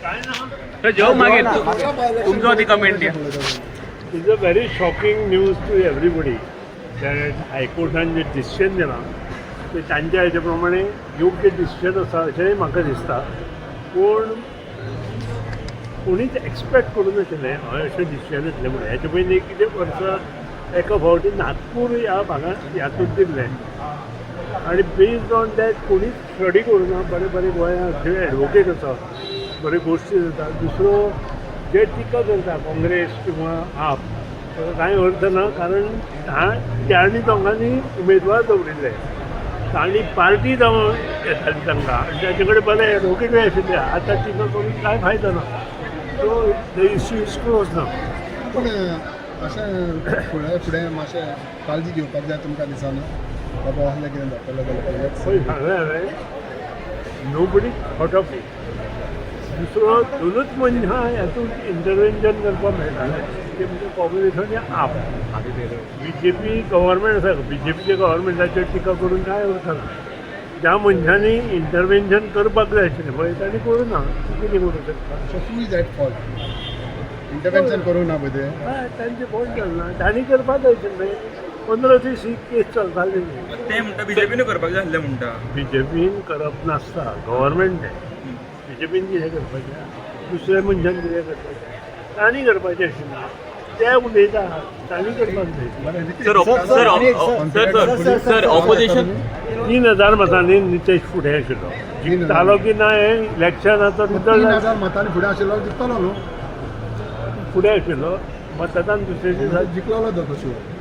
काय ना. तर जेव मागीर तुमचो ती कमेंट द्या. It's a very shocking news to everybody that हायकोर्टान J decision दिलां तें तांच्या हेजे प्रमाणे योग्य डिसिजन आसा अशेंय म्हाका दिसता. पूण कोणीच एक्सपेक्ट करूं नाशिल्लें हय अशें डिसिजन येतलें म्हणून. हेचे पयलीं कितें वर्सा एका फावटी नागपूर ह्या भागांत ह्यातून दिल्लें आनी बेज्ड ऑन that कोणीच स्टडी करूं ना. बरे बरे गोंयांत जे एडवोकेट आसा, बऱ्यो गोश्टी जाता. दुसरो जे टिका करता काँग्रेस किंवा आप, ताका कांय अर्थ ना, कारण तांणी दोगांनी उमेदवार दवरिल्ले, तांणी पार्टी जावं येताली तांकां आनी ताचे कडेन बरे एडवोकेटूय आशिल्ले. आतां टिका करून कांय फायदो ना. So the issue is close ना. पूण अशें फुडें फुडें मातशें काळजी घेवपाक जाय तुमकां दिसना बाबा, असलें कितें जातलें जाल्यार पयलेंच? पळय, सांगलें हांवें, nobody thought of it. दुसरो दोनूच मनशां हातूंत इंटरवेन्शन करपाक मेळटालें, ते म्हणजे काँग्रेस आनी आप. बीजेपी गव्हर्मेंट आसा, बीजेपीच्या गव्हर्मेंटाचेर टिका करून कांय अर्थ ना. ज्या मनशांनी इंटरवेन्शन करपाक जाय आशिल्लें पळय, तांणी करूं ना. कितें करूं शकता? So who is at fault? Intervention करूंक ना पळय ते. हय, तांचें फॉल्ट जालें ना, तांणी करपाक जाय आशिल्लें. 15 दीस ही केस चलताली. ते म्हणटा बीजेपीन करपाक जाय आसलें म्हणटा. बीजेपीन करप नासता, गव्हर्मेंट तें. बीजेपीन कितें करपाचें, दुसऱ्या मनशान कितें करपाचें? तांणी करपाचें आशिल्लें. ते उलयता, तांणी करपाक जाय. बरें. Sir, sir, sir, sir, sir, opposition 3000 मतांनी नितेश फुडें आशिल्लो. जिखतालो की ना हें इलेक्शनाचो तीन रिजल्ट. हजार मतांनी फुडें आशिल्लो, जिखतलो न्हू? फुडें आशिल्लो मतदान दुसरे दिसा. जिखलोलो तो तशें.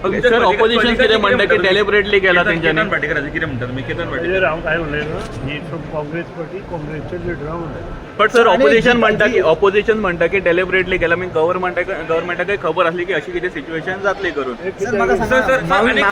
ओके सर, ऑपोजिशन कितें म्हणटा की डेलिबरेटली केला तेंच्यांनी? केतन भाटीकाराचें कितें म्हणटा तुमी, केतन भाटीकार? ताजेर हांव कांय उलयना. ही फ्रॉम काँग्रेस पार्टी, काँग्रेसचे लिडरा उलयना. बट सर, ऑपोजिशन म्हणटा की डेलिबरेटली केला, मीन गव्हर्मेंटाक गव्हर्मेंटाकय खबर आसली की अशी कितें सिच्युएशन जातली करून. हे कितें सर, सर, आनी